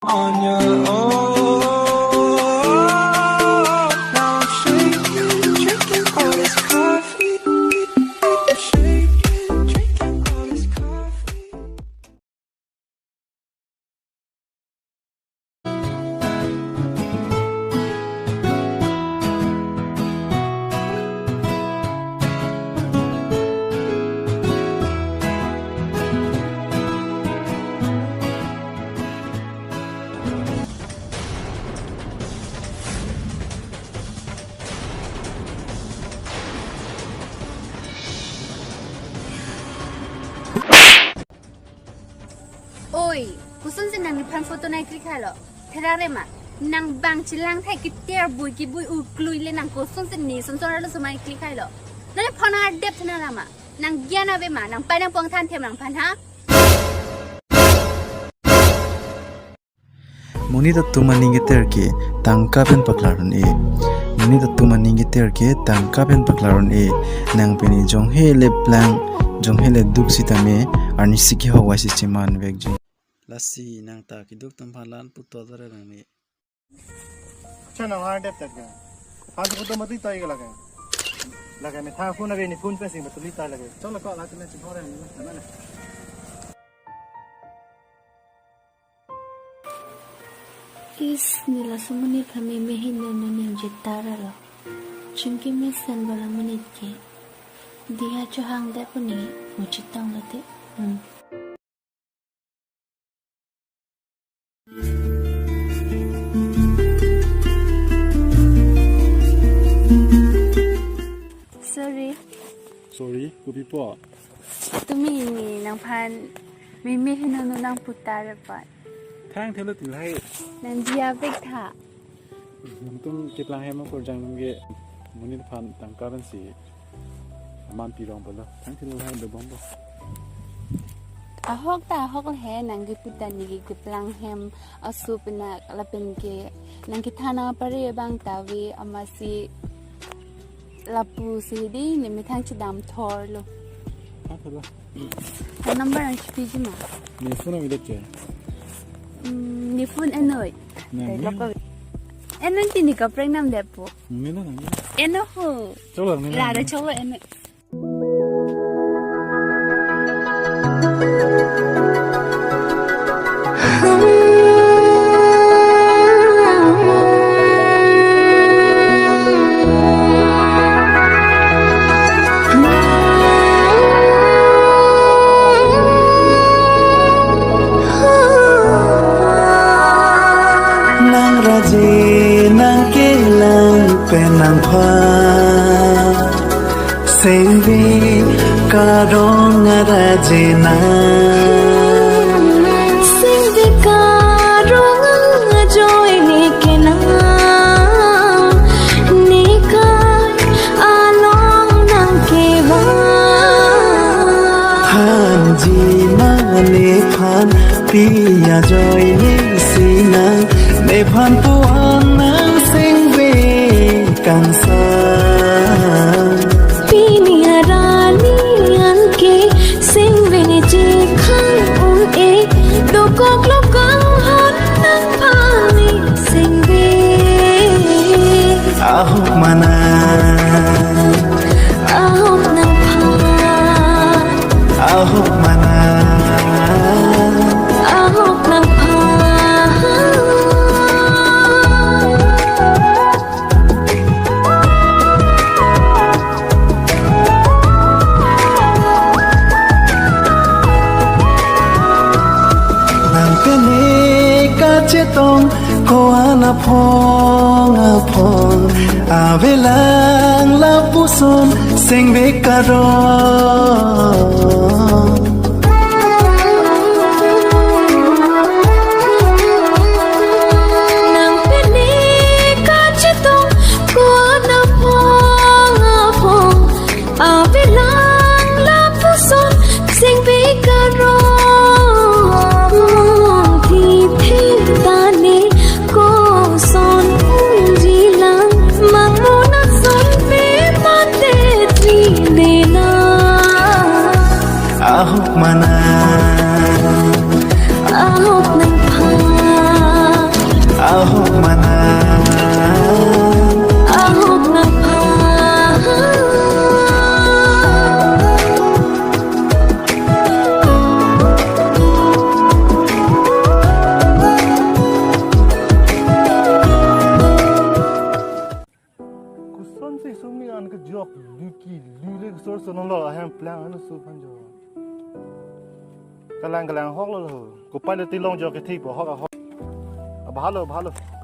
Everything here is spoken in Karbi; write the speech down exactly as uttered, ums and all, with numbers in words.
On your own. Now I'm shaking, drinking all this coffee. I'm shaking, drinking all this coffee. Oi, kosonsi nang nephan photo nangklik halo? Therare ma, nang bang chelang thai keter bui kebui uklui le nang kosonsi ne son son arlo somai klik halo? Nang phone ardep thena lama. Nang gyan ave ma, nang pai nangpong than them nangphan ha? Monit atum aning keter ke tangka pen paklar un-e. Monit atum aning keter ke tangka pen paklar un-e. Nang pini jonghe le plang, jonghe le duk sitame, arnisi kehok vai si cheman vekji. Lasi nang ta keduk atum aphan la-an puthot tare nang ni. Cha nang har dep tet ga. Phan tu tu mati tai ga lage. Lage me tha phone ave ne phone pe sing batuli tai lage. Chalo ko la tu ne sing hore ne na na. Is, nila sumuni kami mehin no no ning jitara lo. Chingki mesen bala munit ke. Diya cho hang dep uni muchitong lo te. Hmm. Sorry. Sorry, kopi po? Tumi ini nangphan meme heno no nang putar apa? Thang thelo tilai. Nang diya bek tha. Nangtum keplang hem akorjang nangke monit aphan tangka pen si aman pirong pala. Thang thelo hai dobom bo. Ahok ta ahok le he nang keputan ni keplang hem asu pena lapen ke nang kethan apari abang ta ave amatsi lapusi di ne methang chedam thor lo. Apa ba? Phone number ang chipiji ma? Ne phone number ke? Hmm, ne phone enoi. Nang. Enoi tini kaprek nam depo. Mena nang. Eno ho. Choba mena. Lada choba eno. Nang raje nang kelang pen nangphan. Sengve karong arajena. Sengve karong ajoine kenam. Nekai along nang kevan. Thanji ma nephan pi ajoine sinang. Nephan puan nang sengve kangsam. Pini arani anke sengve ne chekhang un-e dokok lokang hon nangphan ne sengve. Ahok mana. Ahok nangphan. Ahok mana. Ahok nangphan. Nang pene kachetong ko-an aphong aphong avelang lapuson sengve karong. Nang pene kachetong ko-an aphong aphong avelang lapuson sengve karong. Thithe tane koson unjilang mangmona son pe mate trinena. Ahok Plang anu su phan jo. Kalang kalang hok lo lo. Kopai le tilong jo ke thik po hok ahok. Abahalo, abahalo.